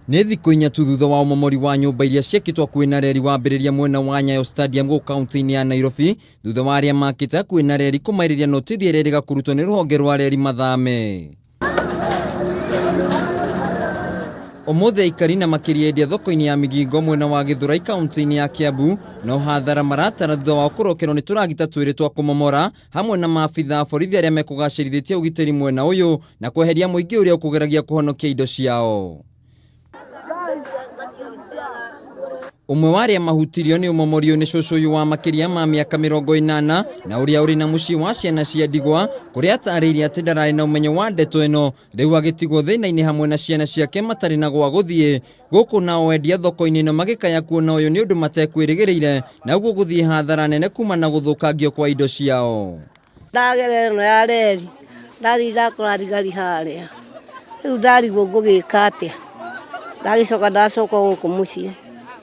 Nĩ thikũ inya tu thutha wa ũmomori wa nyũmba iria ciakĩtwo hakuhĩ na reri wambĩrĩria mwena wa Nyayo Stadium gũkũ kaunti-inĩ ya Nairobi, thutha wa arĩa makĩte hakuhĩ na reri kũmairĩria notithi ĩrĩa ĩrĩga kũrutwo nĩ rũhonge rwa reri mathame. Ũmũthĩ aikari na makĩria endia thoko-inĩ ya Migingo mwena wa Gĩthũrai kaunti-inĩ ya Kiambu no hathara maratara thutha wao kũrokerwo nĩ tũragita twĩrĩ twa kũmomora hamwe na maabitha a borithi arĩa mekũgacĩrithĩtie ũgitĩri mwena ũyũ na kweheria mũingĩ ũrĩa ũkũgeragia kũhonokia indo ciao. Ũmwe wa arĩa mahutirio nĩ ũmomori ũyũ nĩ cũcũ ũyũ wa makĩria ma mĩaka 80 na ũrĩa ũrĩ na mũciĩ wa ciana cia ndigwa, kũrĩa atarĩirie atĩ ndararĩ na ũmenyo wa ndeto ĩno, rĩu agĩtigwo thĩna-inĩ hamwe na ciana ciake matarĩ na gwa gũthiĩ. Gũkũ nao endia thoko-inĩ ĩno magĩkaya kuona ũyũ nĩ ũndũ matekwĩrĩgĩrĩire na ũguo gũthiĩ hathara nene kuma na gũthũkangio kwa indo ciao. Ndagerera ĩno ya reri, ndathiĩ ndakora thigari harĩa, rĩu ndarigwo ngũgĩka atĩa, ndagĩcoka ndacoka gũkũ mũciĩ,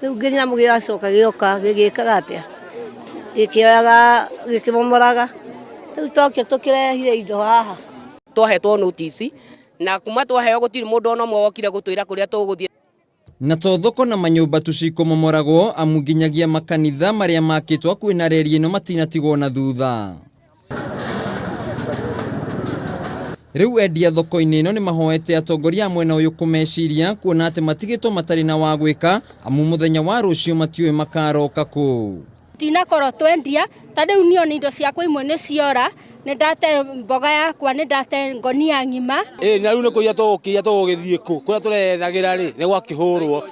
rĩu kĩnyamũ gĩacoka gĩoka gĩgĩkaga atĩa, gĩkĩoyaga gĩkĩmomoraga, rĩu twokire tũkĩrehire indo haha. Twahetwo notice na kuma twaheo gũtirĩ mũndũ ona ũmwe wokire gũtwĩra kũrĩa tũgũthiĩ. Na to thoko na manyũmba tu cikũmomoragwo, amu nginyagia makanitha marĩa makĩtwo hakuhĩ na reri ĩno matinatigwo na thutha. Rĩu endia thoko-inĩ ĩno nĩ mahoete atongoria a mwena ũyũ kũmeciria kuona atĩ matigĩtwo matarĩ na wa gwĩka, amu mũthenya wa rũciũ matiũĩ makaroka kũ. Tinakorwo twendia ta rĩu niĩ ona indo ciakwa imwe nĩ ciora, nĩ ndate mboga yakwa, nĩ ndate ngonia ng'ima. Ĩ na rĩu nĩ kũiya tũgũkĩiya tũgũgĩthiĩ kũ? Kũrĩa tũreyethagĩra rĩ, nĩ gwakĩhũrwo.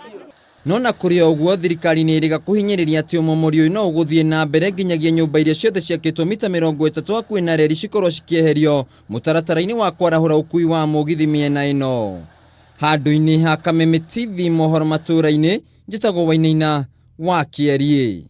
No na kũrĩ o ũguo, thirikari nĩ ĩrĩga kũhinyĩrĩria atĩ ũmomori ũyũ no ũgũthiĩ na mbere nginyagia nyũmba iria ciothe ciakĩtwo mita 30 hakuhĩ na reri cikorwo cikĩeherio mũtaratara-inĩ wa kwarahũra ũkui wa mũgithi mĩena ĩno. Handũ-inĩ ha Kameme TV mohoro matũũra-inĩ, njĩtagwo Wainaina wa Kĩeriĩ.